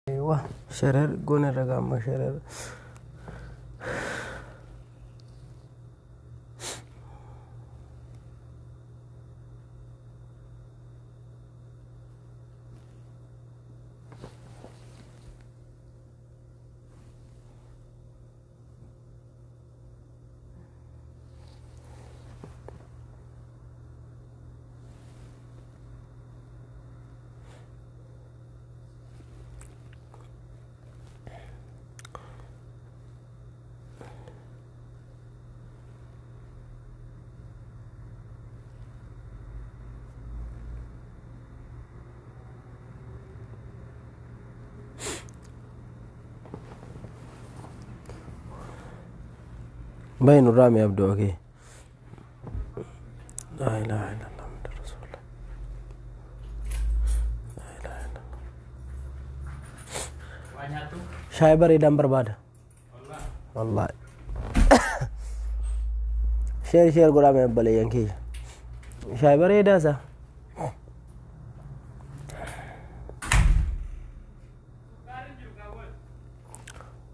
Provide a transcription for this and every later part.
Aywa shareer goone irra gaamma shareer. Bayi nurraa mee abdoo okee. Laa ilaaha illallah Muhammad Rasulullah. Laa ilaaha illallah. Waa nyaattu? Shaayii bareedaan barbaada. Wallah. Wallaahi. Share share godhaa mee obboleeyyan kiyya. Shaayii bareedaa isaa.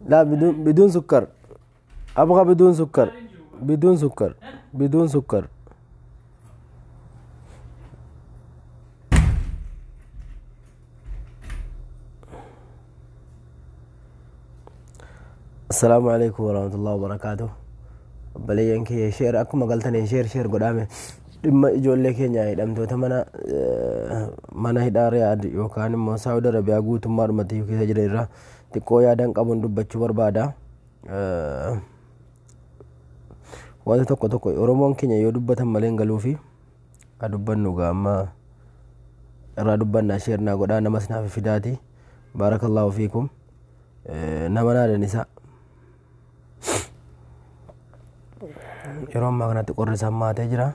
لا بدون سكر، ابغى بدون سكر، بدون سكر، بدون سكر. السلام عليكم ورحمة الله وبركاته. Obboleeyyan kiyya, share akkuma galtaniin share share godhame. Dhimma ijoollee keenya hidhamtoota mana hidhaa Riyaad yookaan immoo Saawud Arabiyaa guutummaa dhumatti keessa jiran irraa xiqqoo yaadan qabuun dubbachuu barbaada. Wanti tokko tokko Oromoon keenya yoo dubbatan malee hin galuufi haa dubbannu gaa, amma irraa dubbannaa. Share naa godhaa, namas naaf fidaati. Baarakallaahu fiikum. Nama naadan isaa yeroo ammaa kanatti qorri sammaatee jira.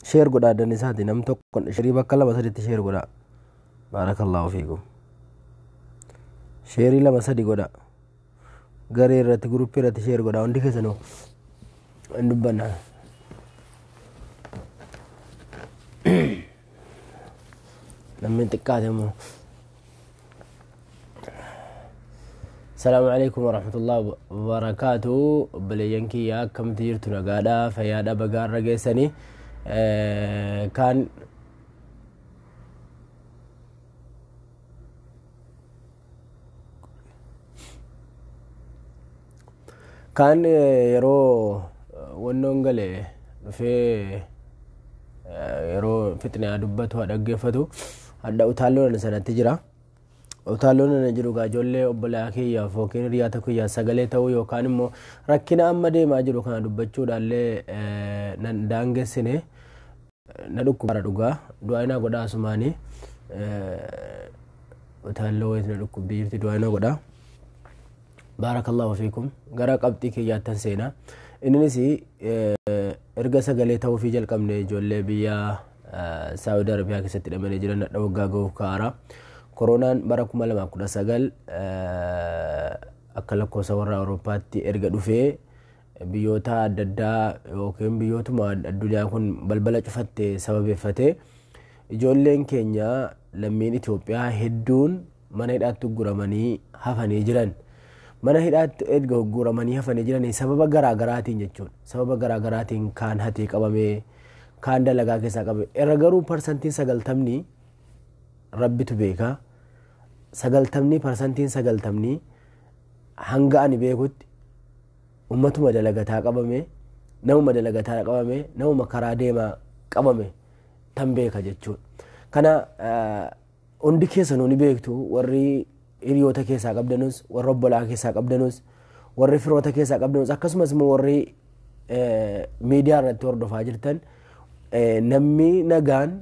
Share godhaa dan isaati, nam tokko sharii bakka lama saditti share godhaa. Baarakallaahu fiikum. Sheerii lama sadi godhaa. Garee irratti, guruppii irratti share godhaa, hundi keessanuu hin dubbanna. Namni xiqqaate immoo. Salaamu alaikum warahmatullahi wabarakaatu. Obboleeyyan kiyya, akkamti jirtu? Nagaadha, fayyaadha, bagaarra geessanii kaan kaan yeroo wannoon gale dhufee yeroo fixne haa dubbatu, haa dhaggeeffatu. Hadha utaalloon sanatti jira. Utaalloon ana jiru gaa ijoollee obbolaa kiyyaaf yookiin hiriyaata kiyyaaf sagalee ta'uu yookaan immoo rakkina amma deemaa jiru kana dubbachuudhaallee nan daangessine. Na dhukkubaara dhugaa, du'aa inaa godhaa. Asumaanii utaalloo wayit na dhukkubbii jirti, du'aa inaa godhaa. Baarakallahu fiikum. Gara qabxii kiyyaattan seenaa. Innis erga sagalee ta'uufii jalqabne ijoollee biyya Saawudi Arabiyaa keessatti hidhamanii jiran hadha waggaa gahuuf kaara. Koronaan bara 2019 akka lakkoofsa warra Awurooppaatti erga dhufee biyyoota adda addaa yookiin biyyootuma addunyaa kun balbala cufatte sababeeffatee ijoolleen keenya lammiin Itoophiyaa hedduun mana hidhaatti ugguramanii hafanii jiran. Mana hidhaatti erga ugguramanii hafanii jiran sababa garaa garaatiin jechuudha. Sababa garaa garaatiin kaan hatee qabamee, kaan dalagaa keessaa qabame. Irra garuu 90% rabbitu beeka. Sagaltamni, 90% hanga ani beekutti ummatuma dalagataa qabame, namuma dalagataa qabame, namuma karaa deemaa qabame tan beeka jechuudha. Kana hundi keessanuu ni beektu, warri hiriyoota keessaa qabdanus, warri obbolaa keessaa qabdanus, warri firoota keessaa qabdanus, akkasumas immoo warri miidiyaa irratti hordofaa jirtan, namni nagaan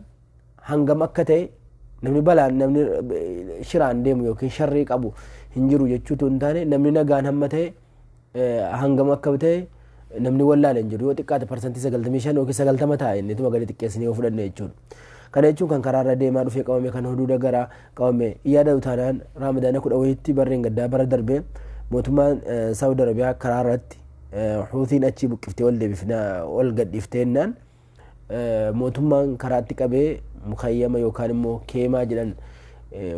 hangam akka ta'e, namni balaan, namni shiraan deemu yookiin sharrii qabu hin jiru jechuutu hin taane, namni nagaan hamma ta'e hangam akka ta'e namni wallaale hin jiru. Yoo xiqqaate 95% yookiin 90 ta'a inni tuma gadi xiqqeessinee yoo fudhanne jechuudha. Kana jechuun kan karaarra deemaa dhufee qabame, kan huduuda garaa qabame yaadatu taanaan Raamadaana 10 wayitti barreen gaddaa bara darbee mootummaan Saawud Arabiyaa karaa irratti Xuutiin achii buqqiftee ol deebifna ol gadhiiftee jennaan mootummaan karaatti qabee Mukayyama yookaan immoo keemaa jedhan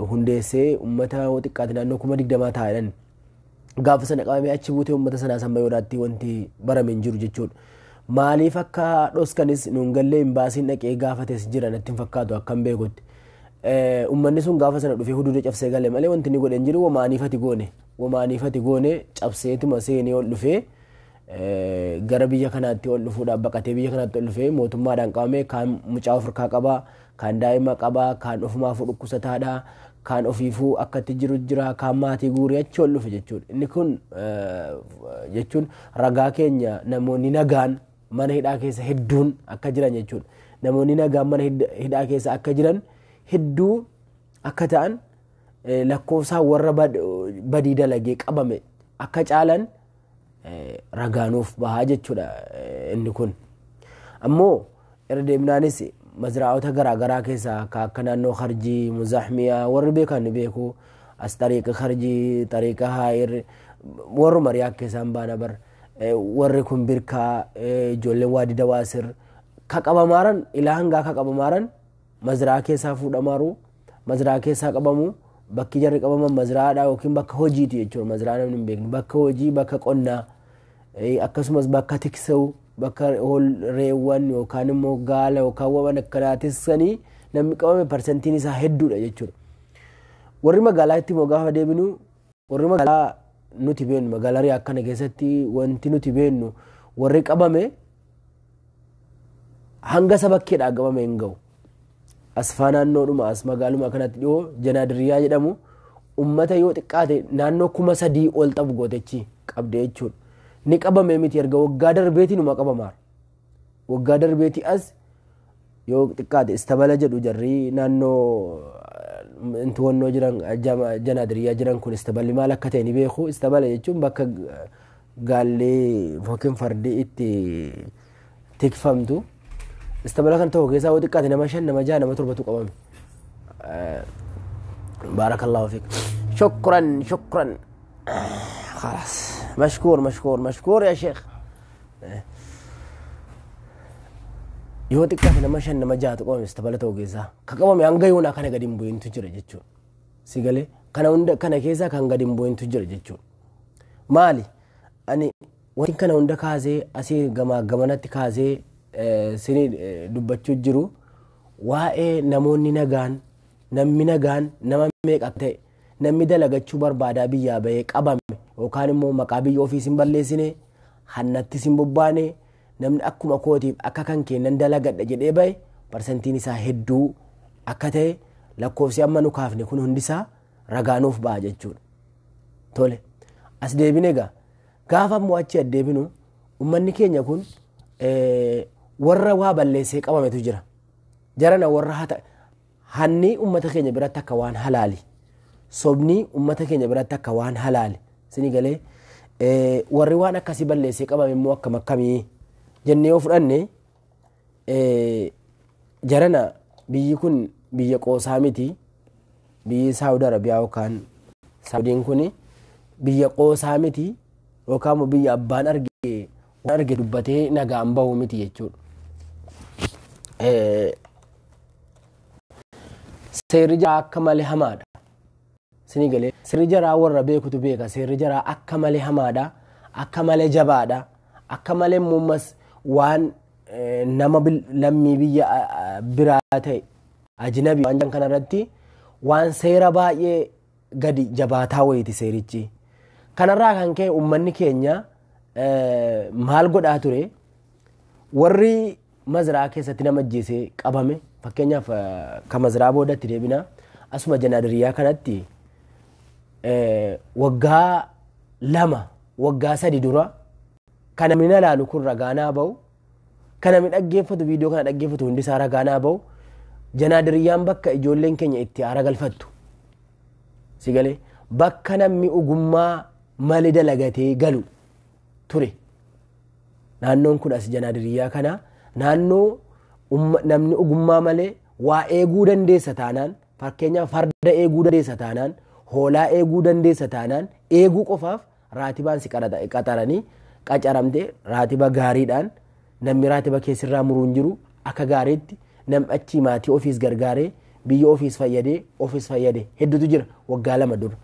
hundeessee uummata xiqqaate naannoo 20,000 taa'edhan. Gaafa sana qabamee achi buutee uummata sanaa samma yoonaatti wanti barame hin jiru jechuudha. Maaliif akka dhoskanis nuun gallee imbaasiin dhaqee gaafates jira natti hin fakkaatu akkam beekutti. Uummanni sun gaafa sana dhufee huduuda cabsee gale malee wanti inni godhe hin jiru, womaaniifati goone cabseetuma seenee ol dhufee gara biyya kanaatti ol dhufuudhaaf baqatee biyya kanaatti ol dhufee mootummaadhaan qabamee, kaan mucaa ofirkaa qabaa, kaan daa'ima qabaa, kaan ofumaafuu dhukkubsataadha, kaan ofiifuu akkatti jiru jira, kaan maatii guuree achi ol dhufe jechuudha. Inni kun jechuun ragaa keenya namoonni nagaan mana hidhaa keessa hedduun akka jiran jechuudha. Namoonni nagaan mana hidhaa keessa akka jiran hedduu akka ta'an, lakkoofsaan warra badii dalagee qabame akka caalan ragaanuuf bahaa jechuudha inni kun. Ammoo irra deemnaanis mazraa'ota garaagaraa keessaa akka naannoo Harjii, Muzaaxmiyaa warri beekan ni beeku. As xariiqa Harjii, xariiqa Haayir, warruma Riyaa keessaan baana bar. Warri kun birkaa ijoolleen Waadi Dawaasir ka qabamaaran ilaa hangaa ka qabamaaran mazraa keessaa fuudhamaaru, mazraa keessaa qabamu. Bakki jarri qabaman mazraadha yookiin bakka hojiiti jechuudha. Mazraa namni hin beekne bakka hojii, bakka qonnaa, akkasumas bakka tiksuu, bakka reewwan yookaan immoo gaala yookaan waan akkanaa tiksanii namni qabame parsantiin isaa hedduudha jechuudha. Warri magaalaatti immoo gaafa deebinu, warri magaalaa nuti beennu magaalaa Riyaa akkana keessatti wanti nuti beennu warri qabame hanga sabakkeedhaa qabame hin ga'u. Asfaa naannoodhuma as magaaluma kanatti dhiyoo Janaadiriyaa jedhamu ummata yoo xiqqaate naannoo 3,000 ol qabu gootechi qabde jechuudha. Ni qabame miti, erga waggaa darbeetii numa qabamaara. Waggaa darbeetii as yoo xiqqaate istabala jedhu jarri naannoo intuwannoo jiran Janaadiriyaa jiran kun istaballi maal akka ta'e ni beeku. Istabala jechuun bakka gaalli yookiin fardi itti tikfamtu. Istabala kan tokko keessaa yoo xiqqaate nama 5, nama 6, nama 7tu qabame. Baarakallahu fiik. Shukran, shukran. خلاص، مشكور مشكور مشكور يا شيخ. Yoo xiqqaate nama 5, nama 6tu qabame istabala ta'u keessaa. Ka qabame hanga yoonaa kana gadi hin bu'intu jira jechuudha. Si galee kana hunda kana keessaa kan gadi hin bu'intu jira jechuudha. Maali? Ani wanti kana hunda kaasee asii gamaa gamanatti kaasee sini dubbachuu jiru waa'ee namoonni nagaan, namni nagaan nama meeqa ta'e, namni dalagachuu barbaadaa biyyaa bahee qabame yookaan immoo maqaa biyya ofiis hin balleessine, hannattis hin bobbaane, namni akkuma kootiif akka kan kennan dalagadha jedhee bahe parsantiin isaa hedduu akka ta'e lakkoofsi amma nu kaafne kun hundisaa ragaanuuf ba'a jechuudha. Tole as deebine egaa gaafa ammoo achi addeebinu uummanni keenya kun warra waa balleessee qabametu jira. Jarana warra hata hanni uummata keenya biratti akka waan halaali. Sobni uummata keenya biratti akka waan halaali. Sini galee warri waan akkasii balleessee qabame immoo akkam akkamii jennee yoo fudhanne, jarana biyyi kun biyya qoosaa miti. Biyyi Saawud Arabiyaa yookaan Saawudiin kun biyya qoosaa miti yookaan biyya abbaan arge waan arge dubbatee nagaan bahu miti jechuudha. Seerri jaraa akka malee hamaadha. Sini galee seerri jaraa warra beekutu beeka. Seerri jaraa akka malee hamaadha. Akka malee jabaadha. Akka malee immoo waan nama lammii biyya biraa ta'e ajnabi waan kanarratti waan seera baay'ee gadi jabaataa wayiiti seerichi. Kanarraa kan ka'e uummanni keenya maal godhaa ture? Warri mazraa keessatti nama ajjeesee qabame, fakkeenyaaf kan mazraa boodatti deebina, asuma Janaadiriyaa kanatti waggaa 2, waggaa 3 dura kan namni na laalu kun ragaanaa bahu, kan namni dhaggeeffatu viidiyoo kana dhaggeeffatu hundi isaa ragaanaa bahu, Janaadiriyaan bakka ijoolleen keenya itti aara galfattu. Si galee bakka namni ogummaa malee dalagatee galu ture. Naannoon kun as Janaadiriyaa kana naannoo namni ogummaa malee waa eeguu dandeessa taanaan, fakkeenyaaf farda eeguu dandeessa taanaan, hoolaa eeguu dandeessa taanaan, eeguu qofaaf raatibaan si qaxaranii qacaramtee raatiba gaariidhaan namni raatiba keessirraa muruu hin jiru akka gaariitti Nam achi maatii ofiis gargaaree biyya ofiis fayyadee ofiis fayyade hedduutu jira waggaa 2 dura.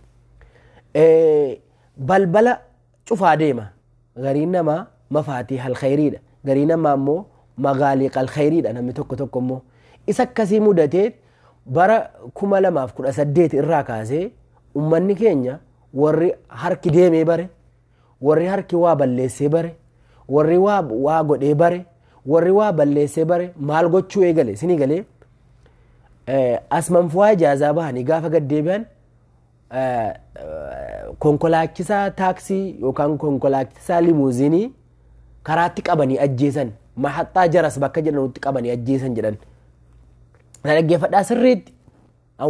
Balbala cufaa deema. Gariin namaa mafaatii halkhayriidha. Gariin namaa immoo magaaliiq alkhayriidha namni tokko tokko immoo. Isa akkasii mudatee bara 2018 irraa kaasee uummanni keenya warri harki deemee bare, warri harki waa balleessee bare, warri waa godhee bare, warri waa balleessee bare maal gochuu eegale isinii galee as manfu'aa ijaazaa bahanii gaafa gad deebi'an konkolaachisaa taaksii yookaan konkolaachisaa limuuzinii karaatti qabanii ajjeesan mahaxxaa jaras bakka jedhanutti qabanii ajjeesan jedhan. Na dhaggeeffadhaa sirriitti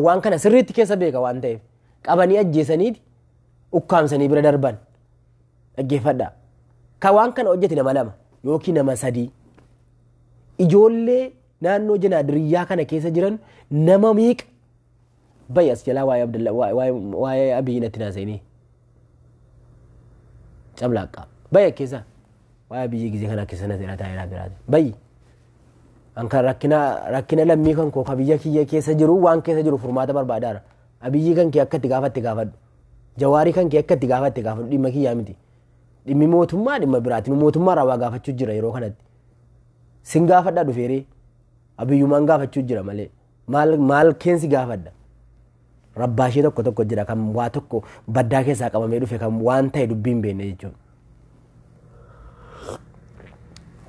waan kana sirriitti keessa beeka waan ta'eef qabanii ajjeesaniiti ukkaamsanii bira darban dhaggeeffadhaa. Ka waan kana hojjete nama 2 yookiin nama 3 ijoollee naannoo Janaadiriyyaa kana keessa jiran nama meeqa bayi as jalaa waa'ee Abdalla waa'ee Abiyyi natti naaseenii cablaaqqa bayi keessa waa'ee Abiyyi gizee kana keessa natti taa'ee biraati bayi ankan rakkina lammii kan koo ka biyya kiyya keessa jiru waan keessa jiru furmaata barbaadaara Abiyyi kan kee akka itti gaafatte gaafadhu Jawaarii kan kee akka itti gaafatte gaafadhu dhimma kiyyaa miti dhimmi mootummaa dhimma biraati mootummaa irraa waa gaafachuu jira yeroo kanatti sin gaafadhaa dhufeeree Abiyyumaan gaafachuu jira malee maal keensi gaafadha rabbaashee tokko tokko jira kan waa tokko baddaa keessaa qabamee dhufe kan waan ta'e dubbii hin beekne jechuudha.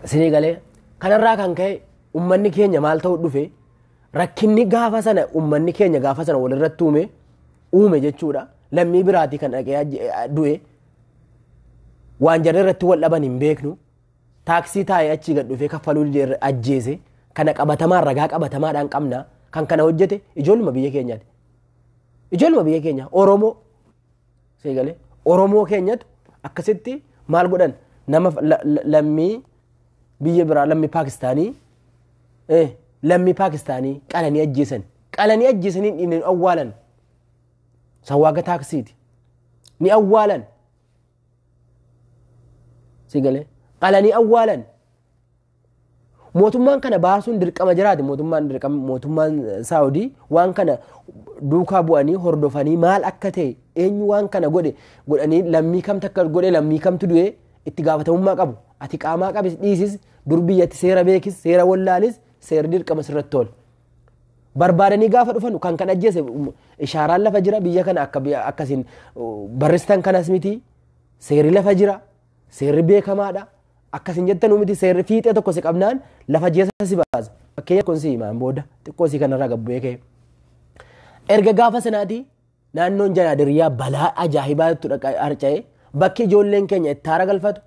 Isinii galee kanarraa kan ka'e uummanni keenya maal ta'uu dhufe rakkinni gaafa sana uummanni keenya gaafa sana walirratti uume jechuudha. Lammii biraatii kan dhaqee du'e waan jarri irratti wal dhaban hin beeknu taaksii taa'ee achii gad dhufee kaffaluu didee ajjeese kana qabatamaan ragaa qabatamaadhaan qabna kan kana hojjete ijoolluma biyya keenyaati. Ijoolluma biyya keenya Oromoo seegalee Oromoo keenyatu akkasitti maal godhan nama lammii biyya biraa lammii Paakistaanii qalanii ajjeesan qalanii ajjeesanii ni awwaalan sawaaga taaksiiti ni awwaalan seegalee qalanii awwaalan. Mootummaan kana baasuun dirqama jiraate mootummaan dirqama mootummaan Saawudii waan kana duukaa bu'anii hordofanii maal akka ta'e eenyu waan kana godhe godhanii lammii kamtu akka godhe lammii kamtu du'e itti gaafatamummaa qabu ati qaamaa qabis dhiisis dur biyyatti seera beekis seera wallaalis seerri dirqama sirratti tola. Barbaadanii gaafa dhufan kan kan ajjeese ishaaraan lafa jira biyya kana akka akkasiin barristan kanas miti seerri lafa jira seerri beekamaadha. Akkasin jettan miti seerri fiixee tokko si qabnaan lafa jeessa si baasa. Fakkeenya kun si himaan booda xiqqoo si kanarraa gabbu'ee ka'e. Erga gaafa sanaati naannoon Janaadiriyyaa balaa ajaa'ibaatu harca'e bakki ijoolleen keenya itti haara galfatu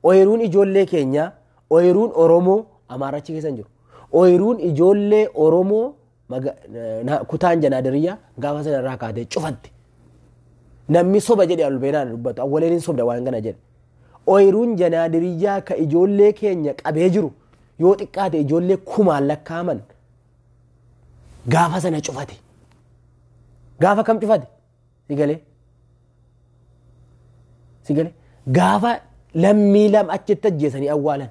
ooyiruun ijoollee keenya ooyiruun Oromoo Amaarachi keessa hin jiru. Ooyiruun ijoollee Oromoo kutaan Janaadiriyyaa gaafa sanarraa kaatee cufatte. Namni soba jedhee albeenaan dubbatu awwaleen hin sobda waan kana jedhe. Ooyiruun Janaadiriyyaa ka ijoollee keenya qabee jiru yoo xiqqaate ijoollee kumaan lakkaa'aman gaafa sana cufate. Gaafa kam cufate? Sigalee. Sigalee. Gaafa lammii lama achitti ajjeesanii awwaalan.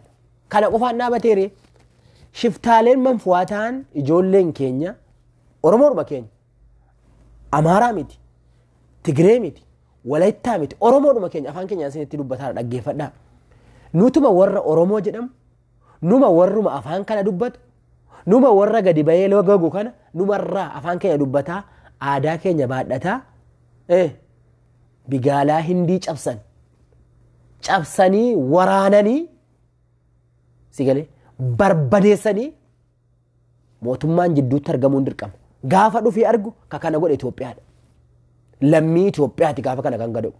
Kana qofaan dhaabateere shiftaaleen manfu'aa ta'an ijoolleen keenya Oromoodhuma keenya Amaaraa miti Tigree miti Walaayittaa miti Oromoodhuma keenya afaan keenyaan isinitti dubbataa dhaggeeffadhaa. Nutuma warra Oromoo jedhamu numa warruma afaan kana dubbatu numa warra gadi bahee logagu kana numarraa afaan keenya dubbataa aadaa keenya baadhataa bigaalaa hindii cabsan cabsanii waraananii sigalee barbadeessanii mootummaan jidduutti argamuun dirqama. Gaafa dhufee argu ka kana godhe Itoophiyaadha. Lammii Itoophiyaati gaafa kana kan gadhu.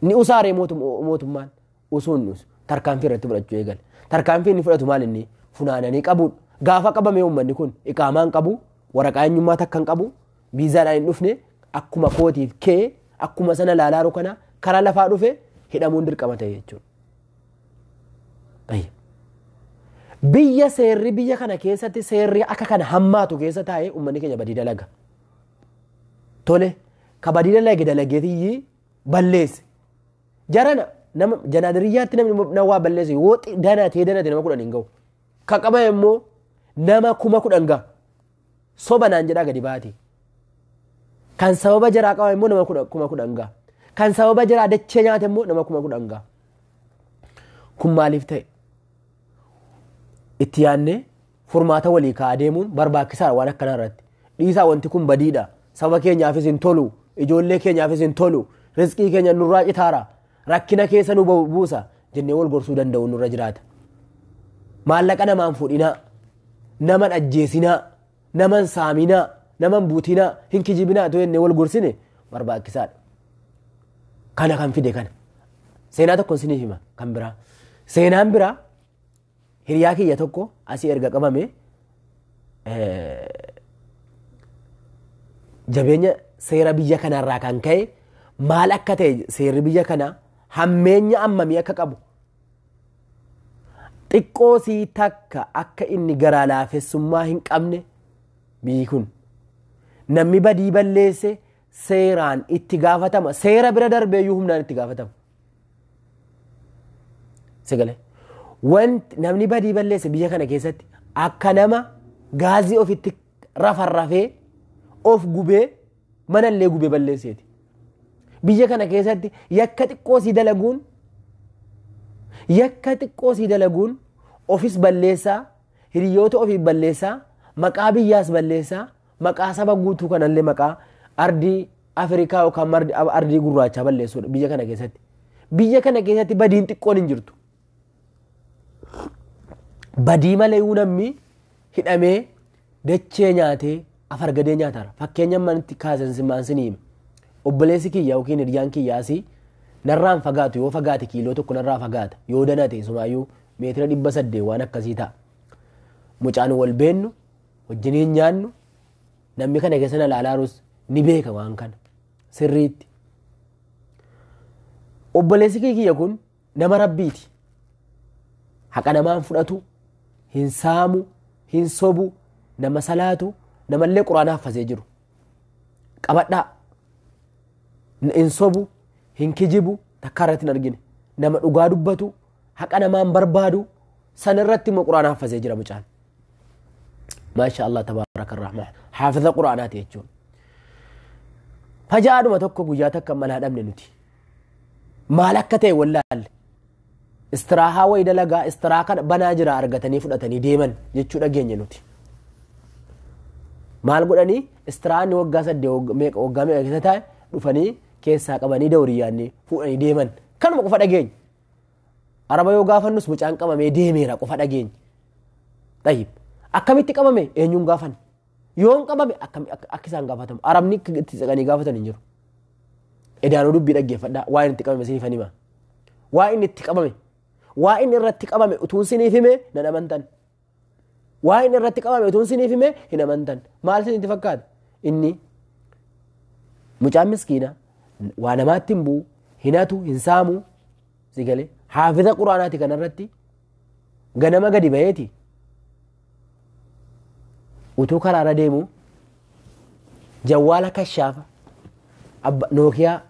Ni usaaree mootummaan usuun nuus tarkaanfii irratti fudhachuu eegale. Tarkaanfii inni fudhatu maal inni funaananii qabuudha. Gaafa qabame uummanni kun iqaamaa hin qabu, waraqaa eenyummaa takka hin qabu, viizaadhaan hin dhufne akkuma kootiif kee akkuma sana laalaaru kana karaa lafaa dhufe hidhamuun dirqama ta'e jechuudha. Biyya seerri biyya kana keessatti seerri akka kana hammaatu keessa taa'ee uummanni keenya badii dalaga. Tole ka badii dalage dalageetiyyi balleesse. Jarana nama Janaadiriyyaatti namni waa balleesse yoo danatee danate nama 10 hin ga'u. Ka qabame immoo nama 10,000 ga'a. Soba naan jedhaa gadi baati. Kan sababa jaraa qabame immoo nama 10,000 ga'a. Kan sababa jaraa dachee nyaate immoo nama 10,000 ga'a. Kun maaliif ta'e? Itti yaadnee furmaata walii kaa'aa deemuun barbaachisaadha waan akkanaa irratti. Dhiisaa wanti kun badiidha. Saba keenyaafis hin tolu. Ijoollee keenyaafis hin tolu. Rizqii keenya nurraa citaara. Rakkina keessa nu buusa jennee wal gorsuu danda'u nurra jiraata. Maallaqa namaan fuudhinaa. Naman ajjeesinaa. Naman saaminaa. Naman buutinaa. Hin kijibinaa otoo jennee wal gorsine barbaachisaadha. Kana kan fide kana. Seenaa tokko isiniif hima kan biraa. Seenaan biraa hiriyaa kiyya tokko asii erga qabame jabeenya seera biyya kanarraa kan ka'e maal akka ta'e seerri biyya kanaa hammeenya ammamii akka qabu xiqqoo sii takka akka inni garaa laafessummaa hin qabne biyyi kun namni badii balleesse seeraan itti gaafatama seera bira darbeeyyuu humnaan itti gaafatama. Sagalee wanti namni badii balleesse biyya kana keessatti akka nama gaazii ofitti rafarrafee of gubee manallee gubee balleesseeti. Biyya kana keessatti yakka xiqqoo sii dalaguun ofis balleessaa hiriyoota ofii balleessaa maqaa biyyaas balleessaa maqaa saba guutuu kanallee maqaa ardii Afrikaa yookaan ardii gurraachaa balleessuudha biyya kana keessatti. Biyya kana keessatti badiin xiqqoon hin jirtu. Badii malee namni hidhamee dachee nyaatee afar gadee nyaataara. Fakkeenya manatti kaasan simaan sinii hime. Obboleessi kiyya yookiin hiriyaan kiyyaasii narraan fagaatu yoo fagaate kiiloo tokko narraa fagaata yoo danate sumaayyuu meetira 800 waan akkasii ta'a. Mucaan wal beennu wajjiniin nyaannu namni kana keessa na ilaalaarus ni beeka waan kana sirriitti. Obboleessi kiyya kun nama rabbiiti. Haqa namaan fudhatu, hin saamu, hin sobu, nama salaatu, namallee quraana haffasee jiru. Qabadhaa. Hin sobu, hin kijibu, takka irratti hin argine. Nama dhugaa dubbatu, haqa namaan barbaadu, sanarratti immoo quraana haffasee jira mucaan. Maasha Allah tabaaraka rahmaan. Haafiza quraanaati jechuun. Fajaadhuma tokko guyyaa takka manaa dhabne nuti. Maal akka ta'e wallaalle. Istiraahaa wayi dalagaa istiraahaa kana banaa jira argatanii fudhatanii deeman jechuu dhageenye nuti. Maal godhanii istirahaan waggaa 8 meeqa waggaa meeqa keessa taa'e dhufanii keessaa qabanii dawriyyaanii fuudhanii deeman. Kanuma qofa dhageenye. Araba yoo gaafannus mucaan qabamee deemeera qofa dhageenye. Tayyib. Akkamitti qabame eenyuun gaafanne? Yoon qabame akka isaan gaafatamu. Arabni itti siqanii gaafatan hin jiru. Edaanuu dubbii dhaggeeffadhaa. Waa inni itti qabame isiniif hima. Waa inni itti qabame. Waa inni irratti qabame utuun isiniif hime nan amantan. Waa inni irratti qabame utuun isiniif hime hin amantan. Maal isinitti fakkaata? Inni mucaan miskiina waa namaatti hin bu'u, hin hatu, hin saamu, si galee haafiza quraanaati kanarratti ganama gadi baheeti. Utuu karaarra deemu jawwaala kashaafa Nookiyaa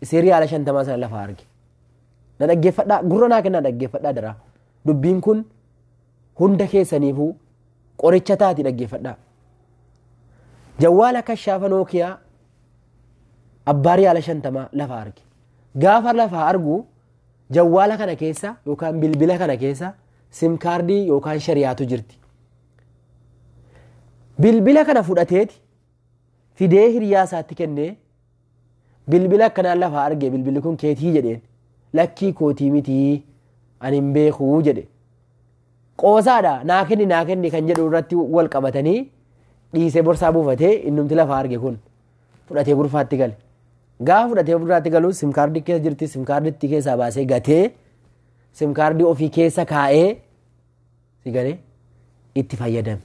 isii riyaala 50 sana lafaa arge. Na dhaggeeffadhaa gurra naa kennaa dhaggeeffadhaa daraa. Dubbiin kun hunda keessaniifuu qoricha taati dhaggeeffadhaa. Jawwaala kashaafa Nookiyaa abbaa riyaala 50 lafaa arge. Gaafa lafaa argu jawwaala kana keessa yookaan bilbila kana keessa simkaardii yookaan shariyaatu jirti. Bilbila kana fudhateeti fidee hiriyaa isaatti kennee bilbila akkanaan lafaa arge bilbilli kun keetii jedheen lakkii kootii mitii ani hin beekuu jedhe. Qoosaadha naa kenni kan jedhu irratti wal qabatanii dhiisee borsaa buufatee innumti lafaa arge kun fudhatee gurfaatti gale. Gaafa fudhatee gurfaatti galu simkaardii keessa jirti simkaardiitti keessaa baasee gatee simkaardii ofii keessa kaa'ee si galee itti fayyadame.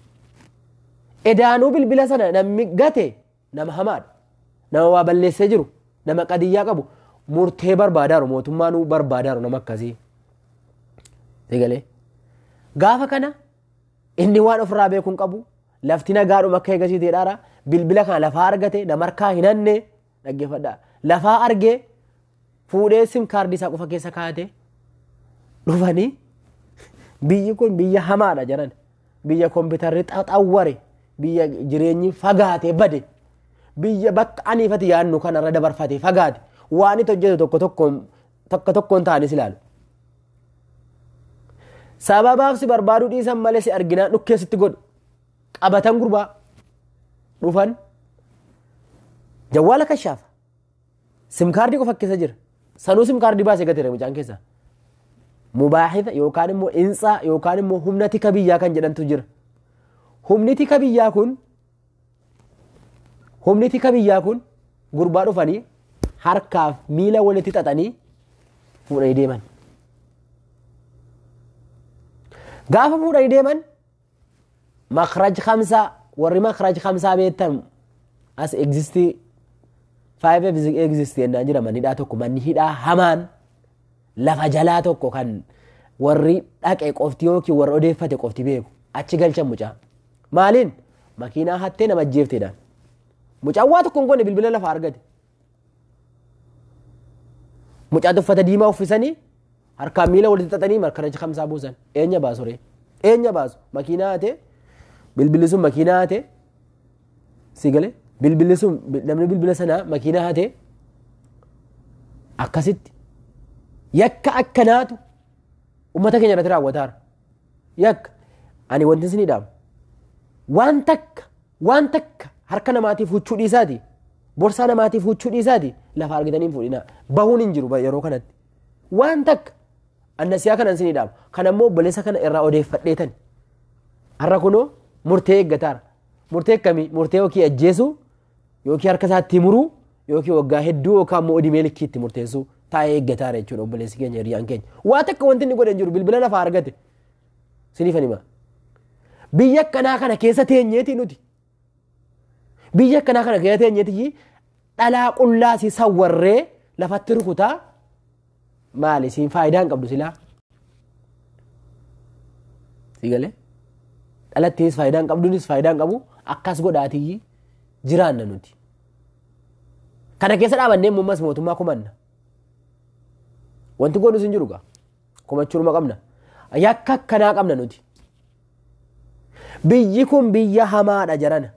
Edaanuu bilbila sana namni gate nama hamaadha. Nama waa balleessee jiru, nama qadiyyaa qabu, murtee barbaadaaru, mootummaanuu barbaadaaru nama akkasii. Si galee. Gaafa kana inni waan ofirraa beekuun qabu, lafti nagaadhuma akka eegasiiteedhaara, bilbila kana lafaa argate, nama harkaa hin hanne, dhaggeeffadhaa. Lafaa argee fuudhee sim kaardii isaa qofa keessa kaa'ate dhufanii biyyi kun biyya hamaadha jedhan. Biyya kompiitarri xaxawware, biyya jireenyi fagaatee bade, biyya bakka aniifati yaadnu kanarra dabarfatee fagaate, waan itti hojjetu tokko tokkoon tokko tokkoon ta'anis ilaalu. Sababaaf si barbaaduu dhiisan malee si arginaan dhukkee sitti godhu. Qabatan gurbaa dhufan jawwaala kashaafa. Simkaardii qofa keessa jira. Sanuu simkaardii baasee gateera mucaan keessa. Mubaahita yookaan immoo insaa yookaan immoo humna tika biyyaa kan jedhantu jira. Humni tika biyyaa kun humni tika biyyaa kun gurbaa dhufanii harkaaf miila walitti xaxanii fuudhanii deeman. Gaafa fuudhanii deeman makraj khamsaa, warri makraj khamsaa beektan as existii 5 existii jennaan jira. Manni hidhaa tokko, manni hidhaa hamaan lafa jalaa tokko kan warri dhaqe qofti yookiin warri odeeffate qofti beeku achi galchan mucaa. Maaliin? Makiinaa hattee nama ajjeefteedhaan. Mucaan waa tokko hin goone, bilbila lafa argate. Mucaa uffata diimaa uffisanii harkaan miila walitti xaxanii makraj khamsaa buusan. Eenyu baasu ree? Eenyu baasu? Makiinaa hatee, bilbilli sun makiinaa hatee, si galee, bilbilli sun namni bilbila sanaa makiinaa hatee. Akkasitti yakka akkanaatu uummata keenya irratti raawwataara. Yakka ani wanti isin hidhaamu waan takka, waan takka harka namaatiif huccuu dhiisaati, borsaa namaatiif huccuu dhiisaati, lafa argitanii hin fuudhinaa. Bahuun hin jiru yeroo kanatti. Waan takka annasiyaa kanan isin hidhaamu. Kan ammoo obboleessa kana irraa odeeffadheetan. Har'a kunoo murtee eeggataara. Murtee akkamii? Murtee yookiin ajjeesuu, yookiin harka isaatti muruu, yookiin waggaa hedduu, yookaan immoo odimee likkiitti murteessuu taa'ee eeggataara jechuudha obboleessi keenya, hiriyaan keenya. Waa takka wanti inni godhe hin jiru, bilbila lafa argate. Siniifan hima. Biyya akkanaa kana keessa teenyeeti nuti. Biyya akkanaa kana keessa teenyeeti dhalaa qullaa si sawwarree lafatti rukutaa, maali siin faayidaa hin qabdu silaa. Si galee? Dhalattiis faayidaa hin qabduunis faayidaa hin qabu, akkas godhaatii jiraanna nuti. Kana keessa dhaabannee immoo mootummaa kumanna. Wanti goonus hin jiru gaa. Komachuudhuma qabna. Yakka akkanaa qabna nuti. Biyyi kun biyya hamaadha jarana.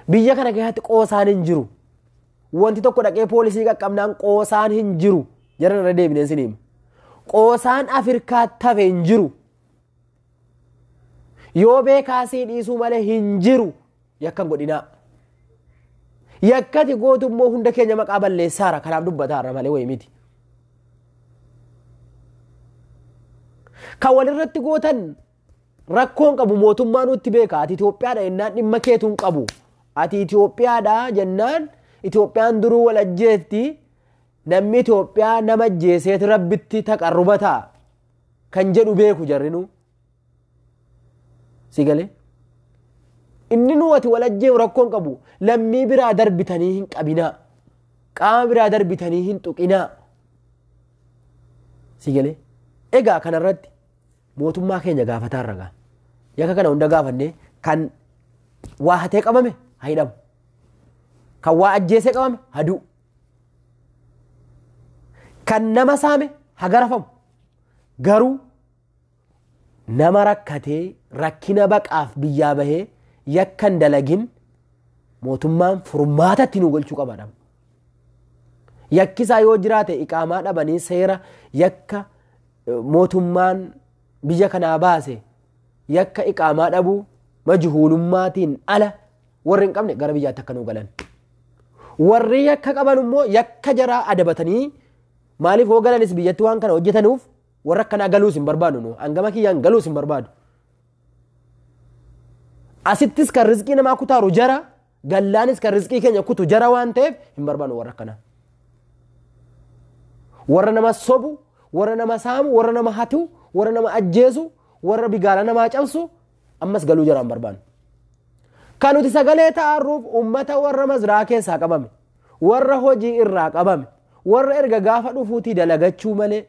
Biyya kana keessatti qoosaan hin jiru. Wanti tokko dhaqee poolisii qaqqabnaan qoosaan hin jiru. Jarana irra deebineen sin hima. Qoosaan Afrikaatti hafe hin jiru. Yoo beekaasii dhiisuu malee hin jiru. Yakka hin godhinaa. Yakkati gootu immoo hunda keenya maqaa balleessaara, kanaaf dubbataara malee wayii miti. Kan walirratti gootan rakkoon qabu, mootummaa nutti beeka. Ati Itoophiyaadha jennaan dhimma keetu hin qabu. Ati Itoophiyaadha jennaan Itoophiyaan duruu wal ajjeetti, namni Itoophiyaa nama ajjeeseet rabbitti taqarruba ta'a kan jedhu beeku jarrinuu. Si galee? Inni nu ati wal ajjeefu rakkoon qabu, lammii biraa darbitanii hin qabinaa. Qaama biraa darbitanii hin tuqinaa. Si galee? Egaa kanarratti mootummaa keenya gaafataa ragaa. Yakka kana hunda gaafannee, kan waa hatee qabame haa hidhamu. Kan waa ajjeesee qabame haa du'u. Kan nama saame haa garafamu. Garuu nama rakkatee rakkina baqaaf biyyaa bahee yakka hin dalagin mootummaan furmaatatti nu galchuu qaba. Yakkisaa yoo jiraate iqaamaa dhabanii seera yakka mootummaan biyya kanaa baase, yakka iqaamaa dhabuu majhuulummaatiin ala warri hin qabne gara biyyaatti akka nu galan. Warri yakka qaban immoo yakka jaraa adabatanii, maaliif hoo galanis biyyatti waan kana hojjetanuuf warra akkanaa galuus hin barbaadu nu, hangama kiyyaan galuus hin barbaadu. Asittis kan rizqii namaa kutaaru jara, gallaanis kan rizqii keenya kutu jara waan ta'eef hin barbaadu warra akkanaa. Warra nama sobu, warra nama saamu, warra nama hatu, warra nama ajjeesu, warra bigaala namaa cabsu ammas galuu jara hin barbaadu. Kan nuti sagalee ta'arruuf uummata warra mazraa keessaa qabame, warra hojii irraa qabame, warra erga gaafa dhufuutii dalagachuu malee,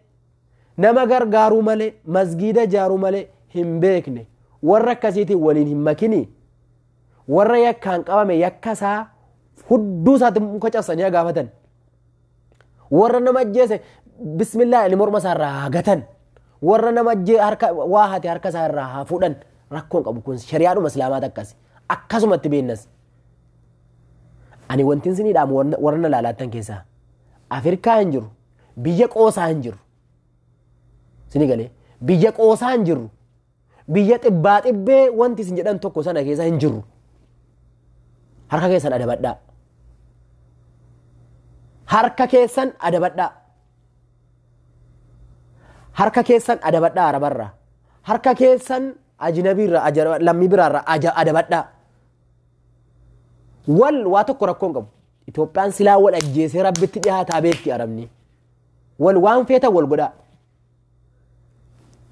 nama gargaaruu malee, masgiida ijaaruu malee hin beekne, warra akkasiitiin waliin hin makinii, warra yakkaan qabame yakka isaa hudduu isaatti muka cabsanii gaafatan. Warra nama ajjeese bismillaa inni morma isaa irraa haa gatan. Warra nama harka waa hate harka isaa irraa haa fuudhan. Rakkoon qabu kun shari'aadhuma islaamaa akkas. Akkasumatti beennas. Ani wanti isin hidhaamu warra na laalaattan keessaa. Afrikaa hin jiru. Biyya qoosaa hin jiru. Sini galee biyya qoosaa hin jiru. Biyya xibbaa xibbee wanti isin jedhan tokko sana keessa hin jiru. Harka keessan adabadhaa. Harka keessan adabadhaa. Harka keessan adabadhaa arabarraa. Harka keessan ajnabiirraa lammii biraarraa adabadhaa. Wal waa tokko rakkoon qabu. Itoophiyaan silaa wal ajjeesee rabbitti dhiyaataa beekti arabni. Wal waan feetan wal godhaa.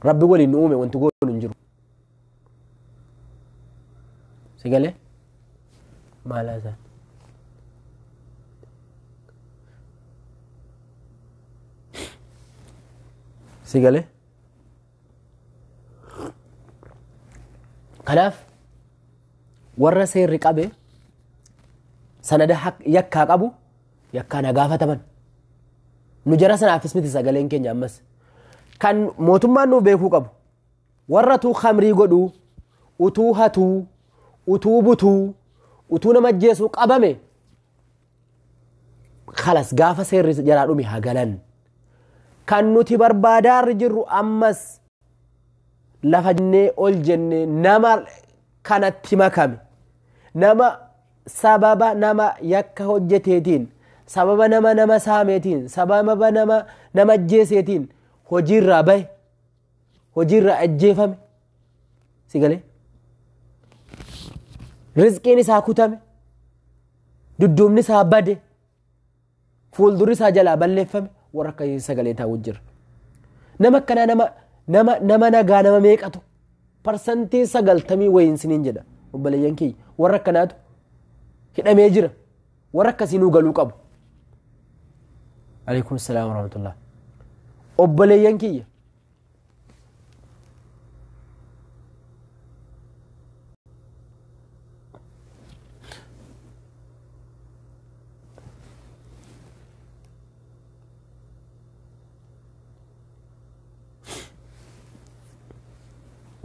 Rabbi waliin nu uume wanti goonu hin jiru. Si galee? Maal haasa'an? Si galee? Kanaaf warra seerri qabe sanada yakkaa qabu yakkaa na gaafataman. Nu jara sanaafis miti sagaleen keenya ammas. Kan mootummaan nuuf beekuu qabu warra utuu khamrii godhuu, utuu hatuu, utuu butuu, utuu nama ajjeesuu qabame kalas gaafa seerri jaraa dhume haa galan. Kan nuti barbaadaarri jirru ammas lafa jennee ol jennee nama kanatti makame nama sababa nama yakka hojjeteetiin sababa nama nama saameetiin sababa nama nama ajjeeseetiin hojiirraa bahe hojiirraa ajjeefame si galee rizqiin isaa kutame dudduubni isaa bade fuuldurri isaa jalaa balleeffame warra akkasii sagalee taa'u jira. Nama akkanaa nama nama nama nagaa nama meeqatu 90% wayiin siniin jedha obboleeyyan kiyya warra akkanaatu hidhamee jira warra akkasii nuu galuu qabu. Alaikum salaam wa rahmatullah. Obboleeyyan kiyya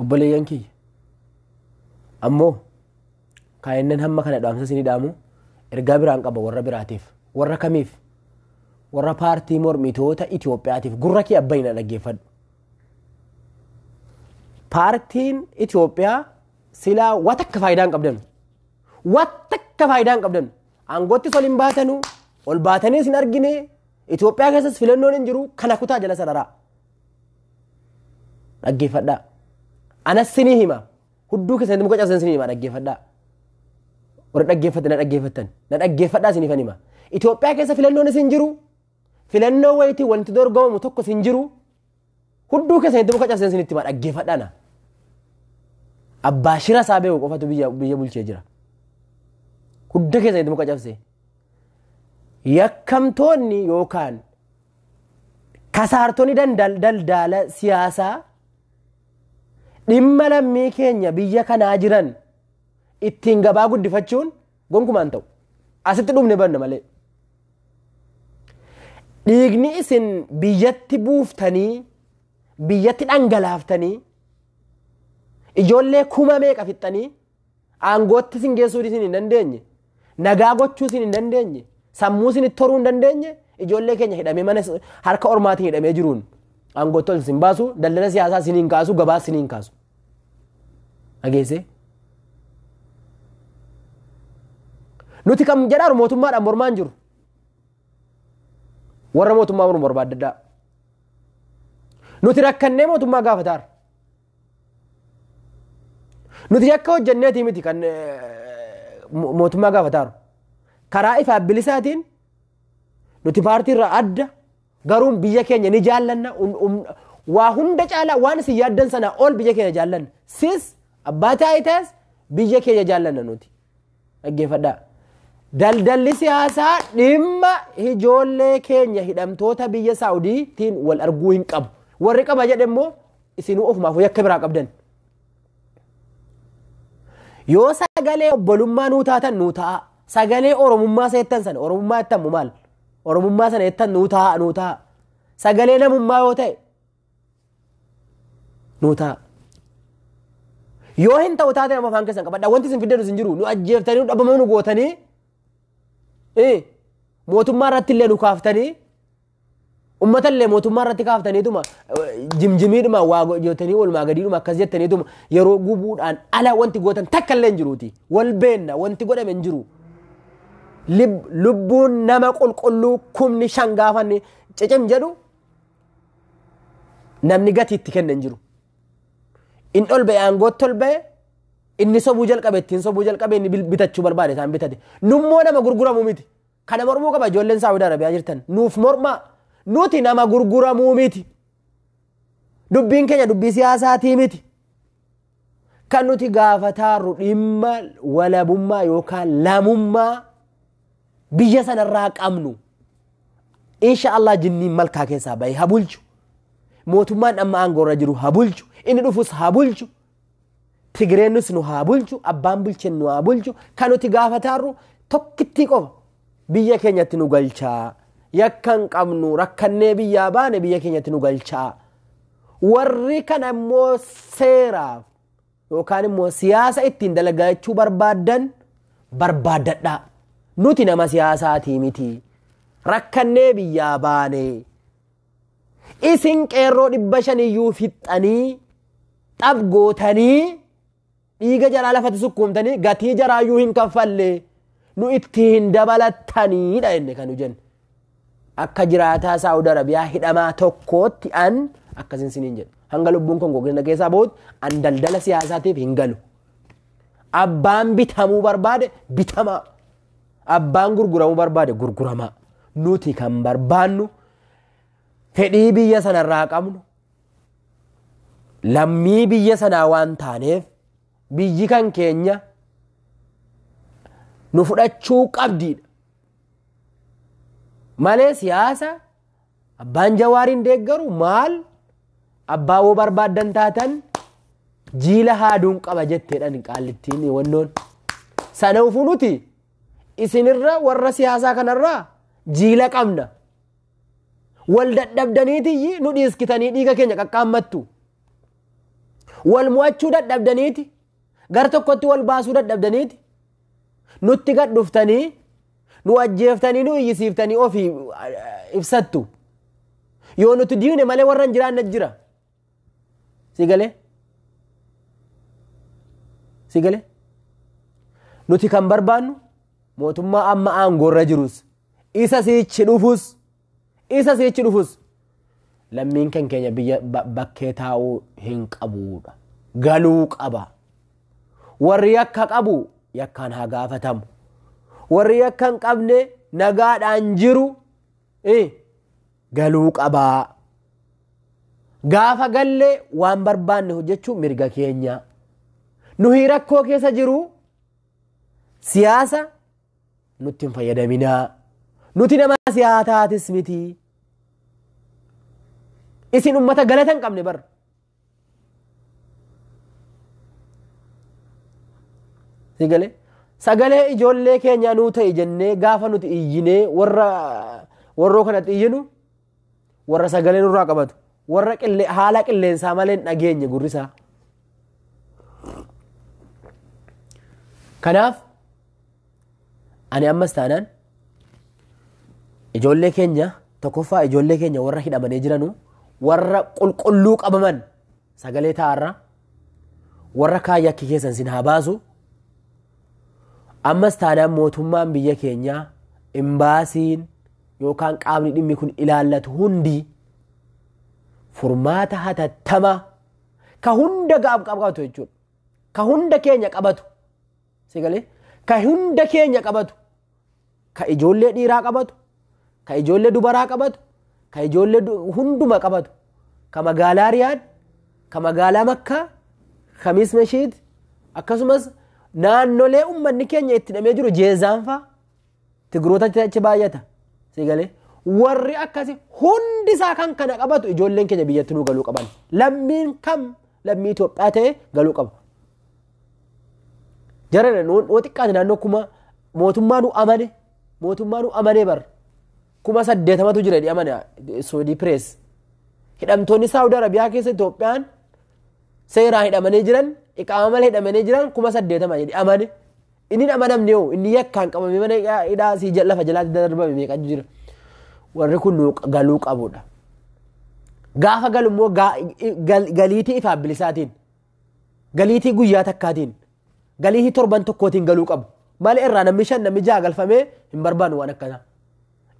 obboleeyyan kiyya ammoo kaayinnan hamma kana dhaamsa isinii dhaamu ergaa biraan qaba warra biraatiif warra kamiif warra paartii mormitoota Itoophiyaatiif gurra kee abbayina dhaggeeffadhu. Paartiin Itoophiyaa silaa waan takka faayidaa hin qabdan. Waan takka faayidaa hin qabdan. Aangoottis ol hin baatanu, ol baataniis hin argine, Itoophiyaa keessas filannoon hin jiru kana kutaa jala sararaa. Dhaggeeffadhaa. Anas sinii hima. Hudduu keessatti muka cabsan sinii hima dhaggeeffadhaa. Warra dhaggeeffatan na dhaggeeffattan. Na dhaggeeffadhaa siniifan hima. Itoophiyaa keessa filannoon isin jiru. Filannoo wayitii wanti dorgomamu tokko isin jiru. Hudduu keessatti muka cabsan sinitti hima dhaggeeffadhaa na. Abbaa shira isaa beeku qofatu biyya bulchee jira. Hudda keessatti muka cabse. Yakkamtoonni yookaan kasaartonni daldala siyaasaa dhimma lammii keenya biyya kanaa jiran ittiin gabaa guddifachuun gonkumaan ta'u. Asitti dhumne banna malee. Dhiigni isin biyyatti buuftanii, biyyatti dhangalaaftanii, ijoollee kuma meeqa fixxanii, aangootti isin geessuu isin hin dandeenye, nagaa gochuu isin hin dandeenye, sammuu isin itti horuu hin dandeenye, ijoollee keenya hidhamee mana harka ormaatiin hidhamee jiruun aangootti ol isin baasu, daldala siyaasaa isin hin kaasu, gabaa isin hin kaasu. Dhageessee? Nuti kan jedhaaru mootummaadhaan mormaan jiru. Warra mootummaa mormu barbaadadhaa. Nuti rakkannee mootummaa gaafataara. Nuti yakka hojjenneetii miti kan mootummaa gaafataaru. Karaa ifaaf bilisaatiin nuti paartiirraa adda garuu biyya keenya ni jaallanna. Waa hunda caalaa waan isin yaaddan sanaa ol biyya keenya jaallanna. Sis abbaa taayitaas biyya keenya jaallanna nuti. Dhaggeeffadhaa. Daldalli siyaasaa dhimma ijoollee keenya hidhamtoota biyya Saawudiitiin wal arguu hin qabu. Warri qaba jedhe immoo isinuu ofumaaf yakka biraa qabdan. Yoo sagalee obbolummaa nuu taatan nuu ta'a. Sagalee Oromummaa seettan sana Oromummaa jettan maal? Oromummaa sana jettan nuu ta'a nuu ta'a. Sagalee namummaa yoo ta'e nuu ta'a. Yoo hin ta'u taate nama afaan keessan qabadha. Wanti isin fiddan isin jiru nu ajjeeftanii nu dhabamuu nu gootanii mootummaa irratti illee nu kaaftanii ummata illee mootummaa irratti kaaftaniituma jimjimiidhuma waa gootanii walumaa gadiidhuma akkas jettaniituma yeroo gubuudhaan ala wanti gootan takka illee hin jiruuti. Wal beenna wanti godhame hin jiru. Lubbuun nama qulqulluu 5,000 gaafanni cicim jedhu namni gatii itti kenna hin jiru. Inni ol ba'e aangootti ol ba'e inni sobuu jalqabe ittiin sobuu jalqabe inni bitachuu barbaade isaan bitate. Nummoo nama gurguramuu miti. Kana mormuu qaba ijoolleen Saawudi Arabiyaa jirtan. Nuuf mormaa nuti nama gurguramuu miti. Dubbiin keenya dubbii siyaasaatii miti. Kan nuti gaafataarru dhimma walabummaa yookaan lamummaa biyya sanarraa qabnu. Insha Allah jinniin malkaa keessaa bahe haa bulchu. Mootummaan amma aangoorra jiru haa bulchu. Inni dhufus haa bulchu. Tigreenis nu haa bulchu. Abbaan bulchen nu haa bulchu. Kan nuti gaafataarru tokkittii qofa. Biyya keenyatti nu galchaa. Yakka hin qabnu rakkannee biyyaa baane biyya keenyatti nu galchaa. Warri kana immoo seeraaf yookaan immoo siyaasa ittiin dalagachuu barbaaddan barbaaddadhaa. Nuti nama siyaasaatii miti. Rakkannee biyyaa baane. Isin qeerroo 500 iyyuu fixxanii xab gootanii dhiiga jaraa lafatti sukkuumtanii gatii jaraayyuu hin kaffalle nu itti hin dabalattaniidha inni kan nu jennu. Akka jiraataa Saawudi Arabiyaa hidhamaa tokkootti an akkasin siniin jedhu. Hanga lubbuun kun gogeessa keessaa bahutti an daldala siyaasaatiif hin galu. Abbaan bitamuu barbaade bitamaa. Abbaan gurguramuu barbaade gurguramaa. Nuti kan barbaannu fedhii biyya sanarraa qabnu lammii biyya sanaa waan taaneef biyyi kan keenya nu fudhachuu qabdiidha. Malee siyaasa abbaan Jawaariin deeggaru maal abbaa woo barbaaddan taatan jiila haaduun qaba jetteedhaan qaallittiin wannoon. Sana ufuu nuti isinirra warra siyaasaa kanarraa jiila qabna. Wal dadhabdaniitiyyi nu dhiiskitanii dhiiga keenya qaqqaammattu. Wal mo'achuu dadhabdaniiti gar tokkotti wal baasuu dadhabdaniiti nutti gad dhuftanii nu ajjeeftanii nu iyyisiiftanii ofii ibsattu. Yoo nuti diine malee warra hin jiraanne jira. Sigalee? Sigalee? Nuti kan barbaannu mootummaa amma aangoorra jirus isa siichi dhufus isa siichi dhufus lammiin kan keenya biyya bakkee taa'uu hin qabuudha. Galuu qaba. Warri yakka qabu yakkaan haa gaafatamu. Warri yakka hin qabne nagaadhaan jiru galuu qabaa. Gaafa gallee waan barbaanne hojjechuu mirga keenya. Nuyi rakkoo keessa jiru siyaasa nutti hin fayyadaminaa. Nuti nama siyaasaatis miti. Isin ummata galata hin qabne bar. Sigalee? Sagalee ijoollee keenya nuu ta'e jennee gaafa nuti iyyinee warra warroo kanatti iyyinu warra sagalee nurraa qabatu warra haala qilleensaa malee hin dhageenye gurrisaa. Kanaaf ani ammas taanaan ijoollee keenya tokkoffaa ijoollee keenya warra hidhamanii jiranu warra qulqulluu qabaman sagalee taa'arra warra kaayyakki keessan sin haa baasu. Ammas taanaan mootummaan biyya keenyaa imbaasiin yookaan qaamni dhimmi kun ilaallatu hundi furmaata hatattamaa ka hunda gaaf qabatu jechuudha. Ka hunda keenya qabatu. Sigalee? Ka hunda keenya qabatu. Ka ijoollee dhiiraa qabatu. Ka ijoollee dubaraa qabatu. Ka ijoollee hunduma qabatu. Ka magaalaa Riyaad, ka magaalaa Makkaa, Khamiis Mashiid akkasumas naannolee uummanni keenya itti hidhamee jiru Jeezaan fa'a Tigiroota achi baay'ata. Sigalee? Warri akkasii hundi isaa kan kana qabatu ijoolleen keenya biyyatti nuu galuu qaban. Lammiin kam lammii Itoophiyaa ta'e galuu qaba. Jarana nuu xiqqaate naannoo kuma mootummaa nu amane mootummaa nu amanee bar 80,000 jira jedhee amane Saudi Press. Hidhamtoonni Saawudi Arabiyaa keessa Itoophiyaan seeraan hidhamanii jiran Iqaama malee hidhamanii jiran 80,000 jedhi amane. Inni amanamne hoo inni yakkaan qabame mana hidhaa sii lafa jalaatti darbame meeqatu jira. Warri kun galuu qabudha. Gaafa galu immoo galiitii ifaaf bilisaatiin, galiitii guyyaa takkaatiin, galiitii torban tokkootiin galuu qabu. Malee irraa namni 5 namni 6 galfamee hin barbaannu waan akkanaa.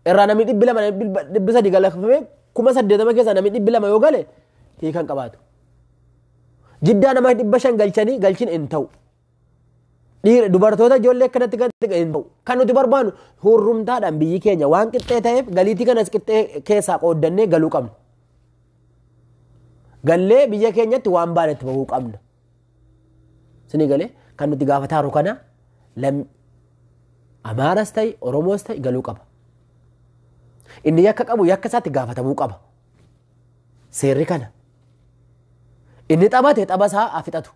Irraa namni 200 300 galfamee 80,000 keessaa namni 200 yoo gale hiikan qabaatu. Jiddaa nama 500 galchanii galchin hin ta'u. Dhiira dubartoota ijoollee akkanatti galchin hin ta'u. Kan nuti barbaannu hurrumtaadhaan biyyi keenya waan qixxee ta'eef galiitii kanas qixxee keessaa qooddannee galuu qabna. Gallee biyya keenyatti waan baanetti bahuu qabna. Sini galee kan nuti gaafataaru kana Amaaras ta'e Oromoos ta'e galuu qaba. Inni yakka qabu yakka isaatti gaafatamuu qaba. Seerri kana. Inni taphate tapha isaa haa fixatu.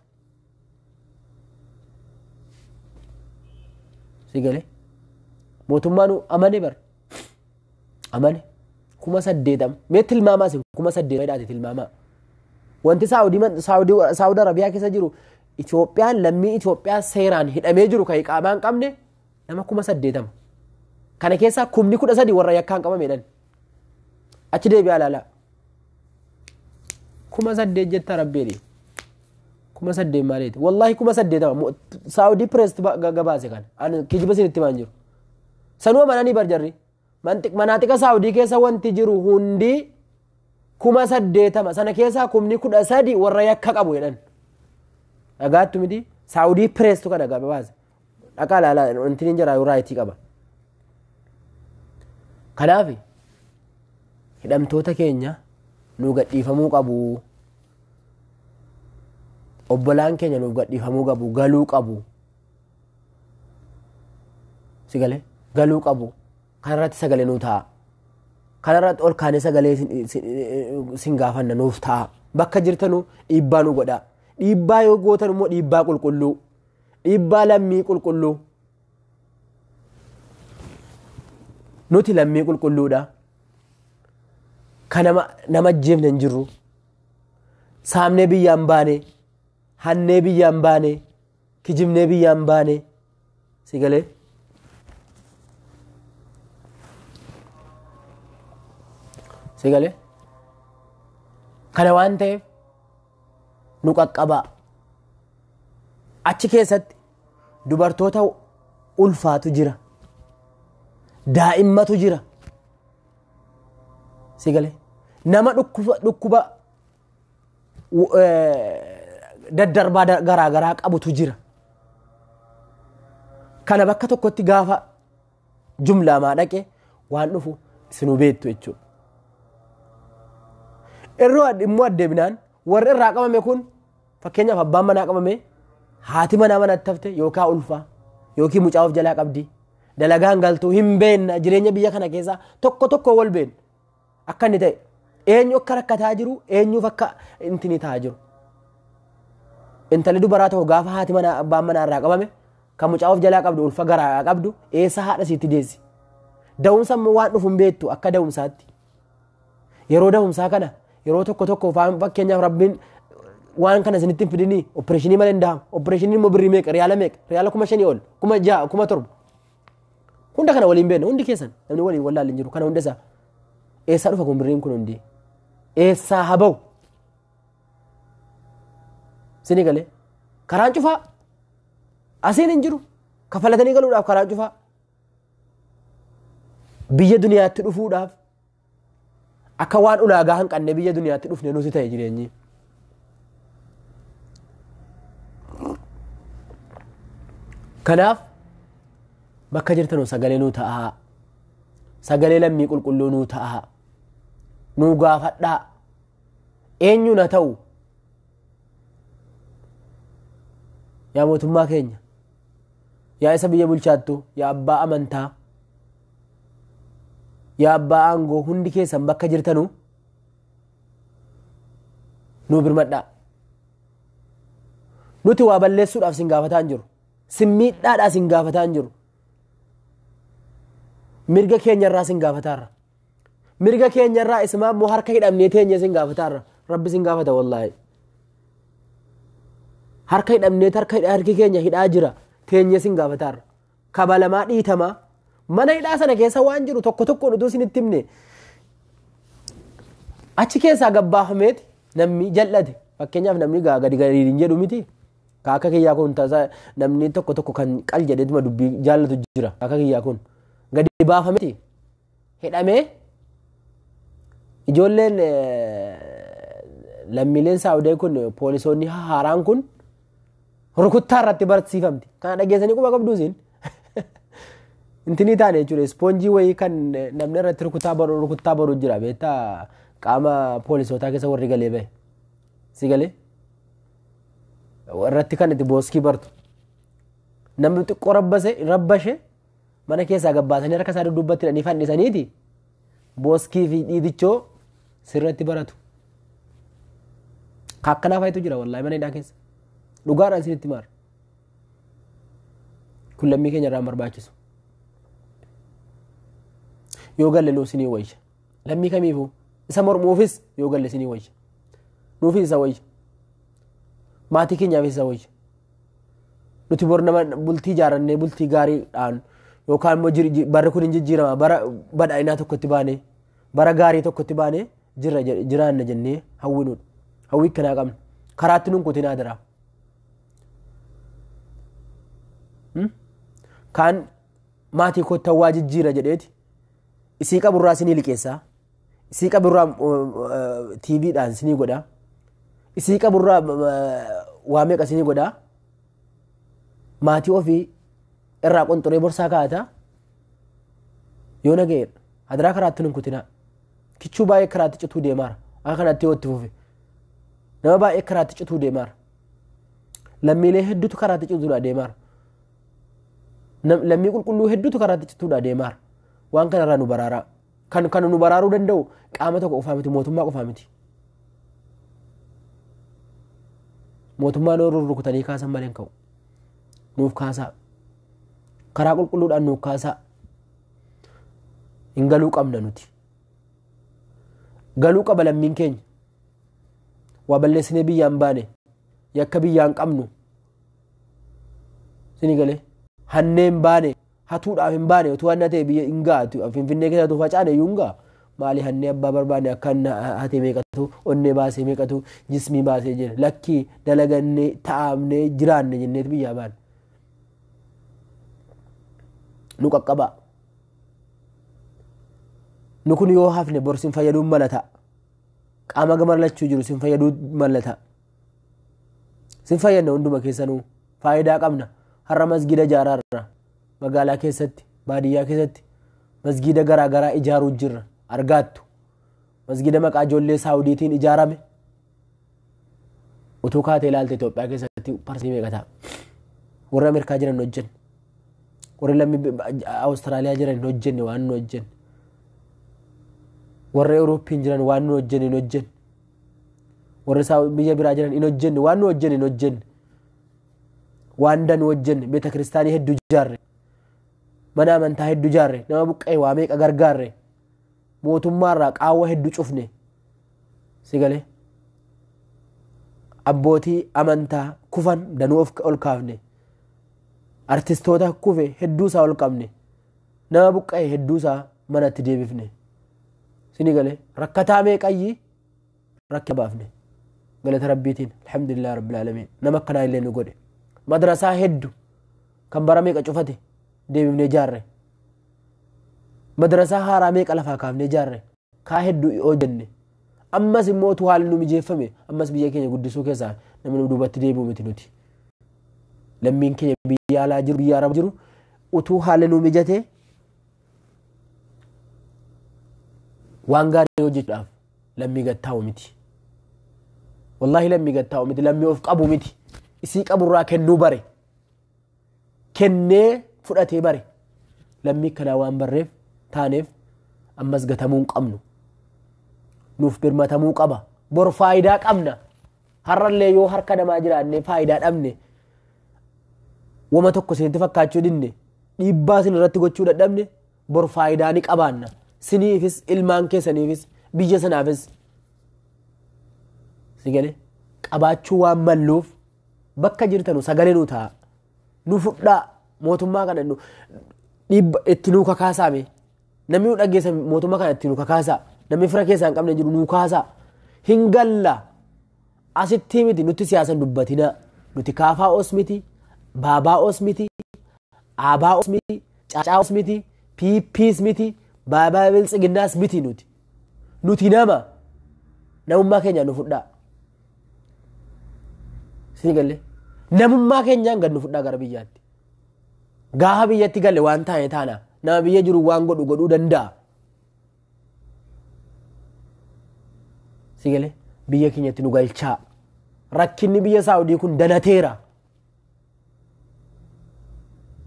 Si galee mootummaan amane bar amane 80,000 mee tilmaamaa isin 8,000 hidhaate tilmaamaa. Wanti Saawudii Arabiyaa keessa jiru Itoophiyaan lammii Itoophiyaa seeraan hidhamee jiru kan iqaamaa hin qabne nama 80,000. Kana keessaa 13,000 warra yakkaan qabamedhan. Achi deebi'aa ilaalaa. 8,000 jetta rabbeedhi. 8,000 maaliiti? Wallaahi 80,000. Saawudii pirees gabaase kana. Ani kijiba isin itti himaa hin jiru. Sanuu amananii bar jarri. Manaaxiqa Saawudii keessa wanti jiru hundi 80,000. Sana keessaa 13,000 warra yakka qabu jedhan. Dhagaattu miti Saawudii pireestu kana gabaase. Dhaqaa ilaalaa wanti inni jira raayitii qaba. Kanaaf hidhamtoota keenya nu gadhiifamuu qabu. Obbolaan keenya nuuf gadhiifamuu qabu, galuu qabu. Si galee galuu qabu. Kanarratti sagalee nuu ta'a. Kanarratti ol kaanee sagalee sin gaafanna nuuf ta'a. Bakka jirtanu dhiibbaa nu godha. Dhiibbaa yoo gootan immoo dhiibbaa qulqulluu. Dhiibbaa lammii qulqulluu. Nuti lammii qulqulluudha. Kan nama ajjeefne hin jirru. Saamnee biyyaan baane, hannee biyyaan baane, kijibnee biyyaan baane. Si galee? Si galee? Kana waan ta'eef nu qaqqabaa. Achi keessatti dubartoota ulfaatu jira. Daa'immatu jira. Si galee? Nama dhukkuba daddarbaa garaagaraa qabutu jira. Kana bakka tokkotti gaafa jumlaamaa dhaqe waan dhufu isinuu beektu jechuudha. Irroo immoo addeebinaan warri irraa qabame kun fakkeenyaaf abbaan manaa qabame haati manaa manatti hafte yookaan ulfaa yookiin mucaa of jalaa qabdi. Dalagaan galtuu hin beekna jireenya biyya kana keessaa tokko tokko wal beekna. Akka inni ta'e eenyu akka rakkataa jiru eenyuuf akka intini ta'aa jiru. Intalli dubaraa tokko gaafa haati manaa abbaan manaa irraa qabame kan mucaa of jalaa qabdu ulfa garaa qabdu eessa haadha isiitti deessi. Da'umsa immoo waan dhufu hin beektu akka da'umsaatti. Yeroo da'umsaa kana yeroo tokko tokko fakkeenyaaf rabbiin waan kana isinitti hin fidinii opereeshinii malee hin da'amu. Opereeshiniin immoo birrii meeqa riyaala meeqa riyaala 5,000 ol 6,000 7,000. Hunda kana waliin beekna hundi keessan namni waliin wallaalle hin jiru kana hunda isaa. Eessaa dhufa kun birriin kun hundi? Eessaa haa ba'u? Sini galee karaan cufaa asiin hin jiru kafalatanii galuudhaaf karaan cufaa biyya duniyaatti dhufuudhaaf akka waan ulaagaa hanqannee biyya duniyaatti dhufne nuti ta'e jireenyi. Kanaaf bakka jirtanu sagalee nuu ta'aa. Sagalee lammii qulqulluu nuu ta'aa. Nuu gaafadhaa. Eenyu na ta'u? Yaa mootummaa keenya. Yaa isa biyya bulchaattu. Yaa abbaa amantaa. Yaa abbaa aangoo hundi keessan bakka jirtanu nuu birmadhaa. Nuti waa balleessuudhaaf sin gaafataa hin jiru. Sin miidhaadhaaf sin gaafataa hin jiru. Mirga keenyarraa sin gaafataarra. Mirga keenyarraa isumaa immoo harka hidhamnee teenyee sin gaafataarra. Rabbi sin gaafata wallaahi. Harka hidhamnee harki keenya hidhaa jira. Teenyee sin gaafataarra. Kabalamaa dhiitamaa. Mana hidhaa sana keessa waan jiru tokko tokkoon utuu isinitti himne. Achi keessaa gabbaafameeti namni jal'ate. Fakkeenyaaf namni gadi gadi hin jedhu miti. Akka kiyyaa kun tasaa namni tokko tokko kan qal jedheetuma dubbii jaallatu jira. Akka kiyyaa kun gadi baafameeti. Hidhamee ijoolleen lammiileen Saawudee kun poolisoonni haaraan kun rukuttaa irratti barsiifamti. Kana dhageessanii quba qabdu isin. Intinii taane jechuudha. Ispoonjii wayii kan namni irratti rukuttaa baru jira. Beektaa qaama poolisootaa keessa warri galee bahe. Si galee? Irratti kan itti booskii bartu. Namni xiqqoo rabbashe mana keessaa gabbaasanii harka isaa dudduubatti hidhanii fannisaniiti booskii fi dhiitichoo sirratti baratu. Akkanaa fa'itu jira wallaahi mana hidhaa keessa. Dhugaadhaan isinitti maara. Kun lammii keenya irraa barbaachisu. Yoo galle nuuf isinii wayya. Lammii kamiifuu isa mormuufis yoo galle isinii wayya. Nuufis isa wayya. Maatii keenyaafis isa wayya. Nuti bor nama bultii ijaarannee bultii gaariidhaan yookaan immoo barri kun hin jijjiirama bara badhaadhinaa tokkotti baanee bara gaarii tokkotti baanee jiraanna jennee hawwinuudha. Hawwii akkanaa qabna. Karaatti nun kutinaa jira. Kaan maatii kootti hawwaa jijjiira jedheeti. Isii qaburraa isinii liqeessaa. Isii qaburraa TVdhaan isinii godhaa. Isii qaburraa waa meeqa isinii godhaa. Maatii ofii irraa qonxoree borsaa kaa'ata. Yoo naga'eedha. Hadaraa karaatti nun kutinaa. Kichuu baay'ee karaatti cituu deemaara. Akka kanatti yoo itti fufe. Nama baay'ee karaatti cituu deemaara. Lammiilee hedduutu karaatti cituudha deemaara. Lammii qulqulluu hedduutu karaatti cituudha deemaara. Waan kanarraa nu baraaraa. Kan nu baraaruu danda'u qaama tokko qofaa miti, mootummaa qofaa miti. Mootummaan yoo rukutanii kaasan malee hin ka'u. Nuuf kaasaa. Karaa qulqulluudhaan nuuf kaasaa. Hin galuu qabna nuti. Galuu qaba lammiin keenya. Waa balleessinee biyyaan baane. Yakka biyyaan qabnu. Sini galee. Hannee hin baane. Hatuudhaaf hin baane. Utuu hanna ta'e biyya hin ga'a. Finfinnee keessatti facaane iyyuu hin ga'a. Maali hannee abbaa barbaanne akka hatee meeqatu, onnee baasee meeqatu, jismii baasee jira. Lakkii dalagannee taa'amnee jiraanne jenneet biyyaa baane. Nu qaqqabaa. Nu kun yoo hafne bor sin fayyaduun mala ta'a. Qaama gama lachuu jiru sin fayyaduu mala ta'a. Sin fayyadna hunduma keessanuu faayidaa qabna. Har'a masgida ijaaraarra magaalaa keessatti baadiyyaa keessatti masgida garaagaraa ijaaruu jirra argaattu. Masgida maqaa ijoollee Saawudiitiin ijaarame. Utuu kaatee ilaalte Itoophiyaa keessatti parsii meeqa ta'a? Warri Ameerikaa jiran hin hojjenne. Warri lammii Awustiraaliyaa jiran hin hojjenne waan nu hojjenne. Warri Awurooppiin jiran waan nu hojjenne hin hojjenne. Warri biyya biraa jiran hin hojjenne waan nu hojjenne hin hojjenne. Waan danuu hojjenne beeta kiristaanii hedduu ijaarre. Mana amantaa hedduu ijaarre. Nama buqqa'e waa meeqa gargaarre. Mootummaarraa qaawwa hedduu cufne. Si galee? Abbootii amantaa kufan danuu of ol kaafne. Artistoota kufe hedduu isaa ol qabne. Nama buqqa'e hedduu isaa manatti deebifne. Sini galee rakkataa meeqayyii rakkina baafne. Galata rabbiitiin alhamdulillah rabbil aalamiin. Nama akkanaa illee nu godhe. Madrasaa hedduu kan bara meeqa cufate deebifnee ijaarre. Madrasaa haaraa meeqa lafaa kaafnee ijaarre. Kaa hedduu hojjenne. Ammas immoo utuu haalli nu mijeeffame ammas biyya keenya guddisuu keessaa namni nu duubatti deebi'u miti nuti. Lammiin keenya biyya alaa jiru biyya arabaa jiru utuu haalli nu mijate waan gaarii hojjechuudhaaf lammii gattaa'u miti. Wallaahi lammii gattaa'u miti, lammii of qabu miti. Isii qaburraa kennuu bare. Kennee fudhatee bare. Lammii kanaa waan barreef taaneef ammas gatamuu hin qabnu. Nuuf birmatamuu qaba. Bor faayidaa qabna. Har'allee yoo harka namaa jiraannee faayidaa dhabne wama tokko isinitti fakkaachuu dinne dhiibbaa isin irratti gochuu dadhabne bor faayidaa ni qabaanna. Siniifis ilmaan keessaniifis biyya sanaafis. Si galee qabaachuu waan malluuf Bakka jirtanu sagalee nu ta'a. Nu fudhaa mootummaa kana nu dhibba itti nu kakaasaame. Namni nu dhageessa mootummaa kana itti nu kakaasaa. Namni fira keessaa hin qabne jiru nu kaasaa. Hin galla. Asitti miti nuti siyaasan dubbatina. Nuti kaafaa os miti, baabaa os miti, aabaa os miti, caacaa os miti, piippiis miti, baabaa biltsiginnaas miti nuti. Nuti nama. Namummaa keenyaan nu fudhaa. Isin galle? Namummaa keenyaan gad nu fudhaa gara biyyaatti. Gaafa biyyatti galle waan taane taana. Nama biyya jiru waan godhu godhuu danda'a. Si galee? Biyya keenyatti nu galchaa. Rakkinni biyya Saawudii kun danateera.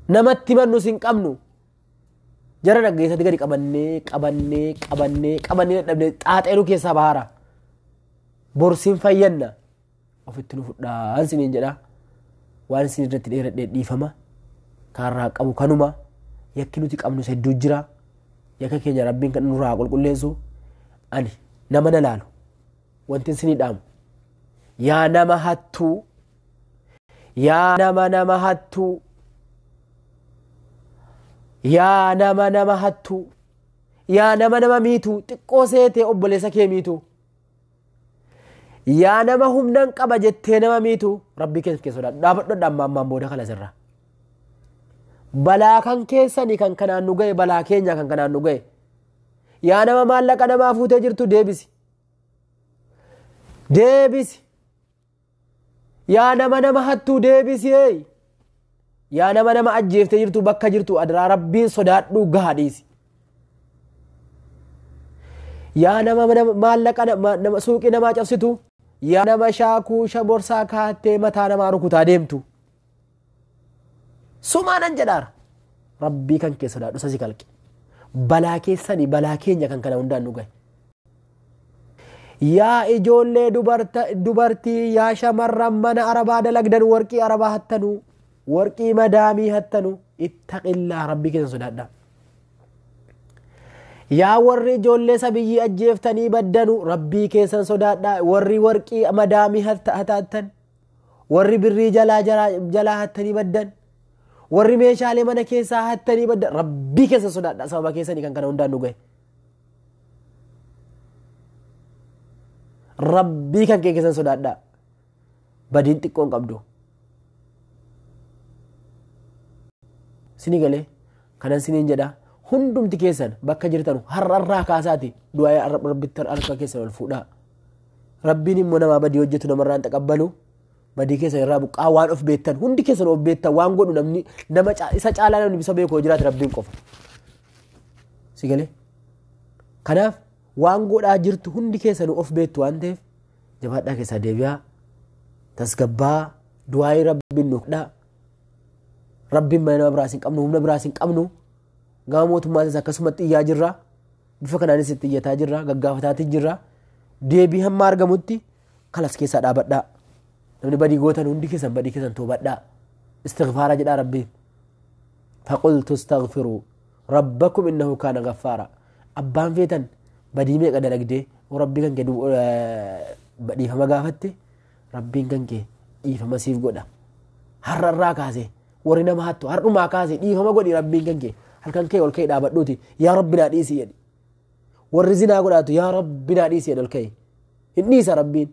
Namatti mannus hin qabnu. Jara dhaggeessatti gadi qabannee qabannee qabannee qabannee dadhabnee xaaxeeruu keessaa bahaara. Borsiin fayyanna. Ofitti nu fudhaa isiniin jedha. Waan isin irratti dheeradhee dhiifama. Kaarraa qabu kanuma. Yakki nuti qabnus hedduu jira. Yakka keenya Rabbiin kan nurraa qulqulleessu. Ani nama na laalu. Wanti isinii dhaamu. Yaa nama hattuu. Yaa nama nama hattuu. Yaa nama nama hattuu. Yaa nama nama miituu. Xiqqoo seetee obboleessa kee miituu. Yaa nama humnan qaba jettee nama miituu. Rabbii keessa keessa sodaadhu. Dhaabadhu amma ammaan booda kana sirra. Balaa kan keessanii kan kanaan nu ga'e balaa keenya kan kanaan nu ga'e. Yaa nama maallaqa namaa fuutee jirtu deebisi. Deebisi. Yaa nama nama hattuu deebisi. Yaa nama nama ajjeeftee jirtu bakka jirtu adaraa Rabbiin sodaadhu gahaa dhiisi. Yaa nama maallaqa nama suuqii namaa cabsitu. Yaa nama shaakuusha borsaa kaattee mataa namaa rukutaa deemtu. Sumaanan jedhaara. Rabbii kan kee sodaadhu sasi kalqe. Balaa keessanii balaa keenya kan kana hundaan nu gahe. Yaa ijoollee dubartii yaa shamarran mana arabaa dalagdan warqii arabaa hattanuu warqii madaamii hattanuu ittaqillaa Rabbii keessan sodaadhaa. Yaa warri ijoollee sabiyyii ajjeeftanii baddanu Rabbii keessan sodaadhaa. Warri warqii madaamii hattan warri birrii jalaa hattanii baddan warri meeshaalee mana keessaa hattanii baddan Rabbii keessan sodaadhaa. Sababa keessanii kan kana hundaan nu gahe. Rabbii kan kee keessan sodaadhaa. Badiin xiqqoon qabdu. Sinii galee kanan siniin jedha. Hundumti keessan bakka jirtan har'arraa kaasaati du'aa Rabbitti harka keessan ol fuudhaa. Rabbiin immoo namaa badii hojjetu namarraa hin taqabbalu. Badii keessan irraa buqqaa waan of beektan hundi keessan of beektan waan godhu namni nama isa caalaa namni bisa beeku jiraate Rabbiin qofa. Si galee? Kanaaf waan godhaa jirtu hundi keessan of beektu waan ta'eef jabaadhaa keessaa deebi'aa. Tasgabbaa du'aa Rabbiin nu kadhaa. Rabbiin mana nama biraas hin qabnu humna biraas hin qabnu. Gama mootummaatis akkasumatti iyyaa jirra. Bifa kanaanis itti iyyataa jirra. Gaggaafataatii jirra. Deebii hamma argamutti kalas keessaa dhaabadhaa. Namni badii gootan hundi keessan badii keessan toobadhaa. Istighfaara jedhaa Rabbiin. Faqultu istaghfiruu rabbakum innahu kaana ghaffaara. Abbaan feetan badii meeqa dalagdee Rabbii kan kee dhiifama gaafatte Rabbiin kan kee dhiifama siif godha. Har'arraa kaasee warri nama hattu har'umaa kaasee dhiifama godhi Rabbiin kan kee. Halkan kee ol ka'ee dhaabadhuuti yaa Rabbi naa dhiisi jedhi. Warri zinaa godhaatu yaa Rabbi naa dhiisi jedhi ol ka'e. Hin dhiisa Rabbiin.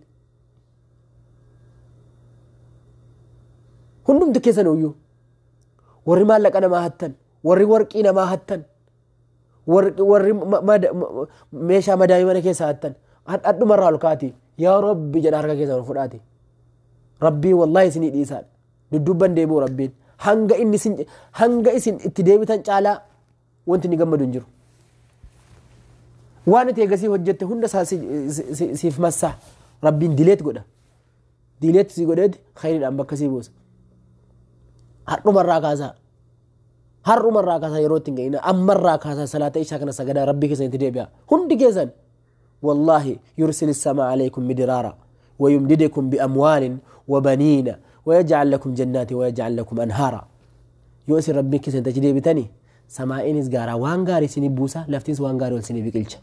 Hundumti keessan iyyuu warri maallaqa namaa hattan, warri warqii namaa hattan, warri meeshaa madaa'ii mana keessaa hattan, hadhumarraa ol kaati yaa Rabbi jedha harka keessan ol fudhaati. Rabbiin wallaahi isinii dhiisaadha. Dudduubban deebi'u Rabbiin. Hanga inni isin hanga isin itti deebitan caalaa wanti inni gammadu hin jiru. Waan itti eegasii hojjette hunda isaa siif massaa Rabbiin dileet godha. Dileet si godheeti khayriidhaan bakka sii buusa. Har'umarraa kaasaa. Har'umarraa kaasaa yeroo ittiin ga'ina ammarraa kaasaa salaata ishaa kana sagadaa Rabbii keessan itti deebi'a. Hundi keessan wallaahi yursilis samaa alaykum midraara ويمددكم بأموال وبنين ويجعل لكم جنات ويجعل لكم أنهارا. يؤسر ربك سن تجدي بتني سماعين سجارة وانغاري سني بوسا لفتيس وانغاري والسني بكلشة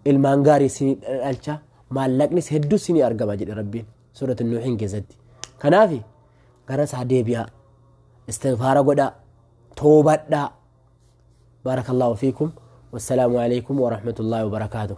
المانغاري سني الشا مالكني سهدو سني أرجع ماجد ربي سورة النوحين كزدي كنافي Gara isaa deebi'aa. Istighfaara godhaa. Toobadhaa. Baarakallaahu fiikum. Wassalaamu alaikum warahmatullaahi wabarakaatuh.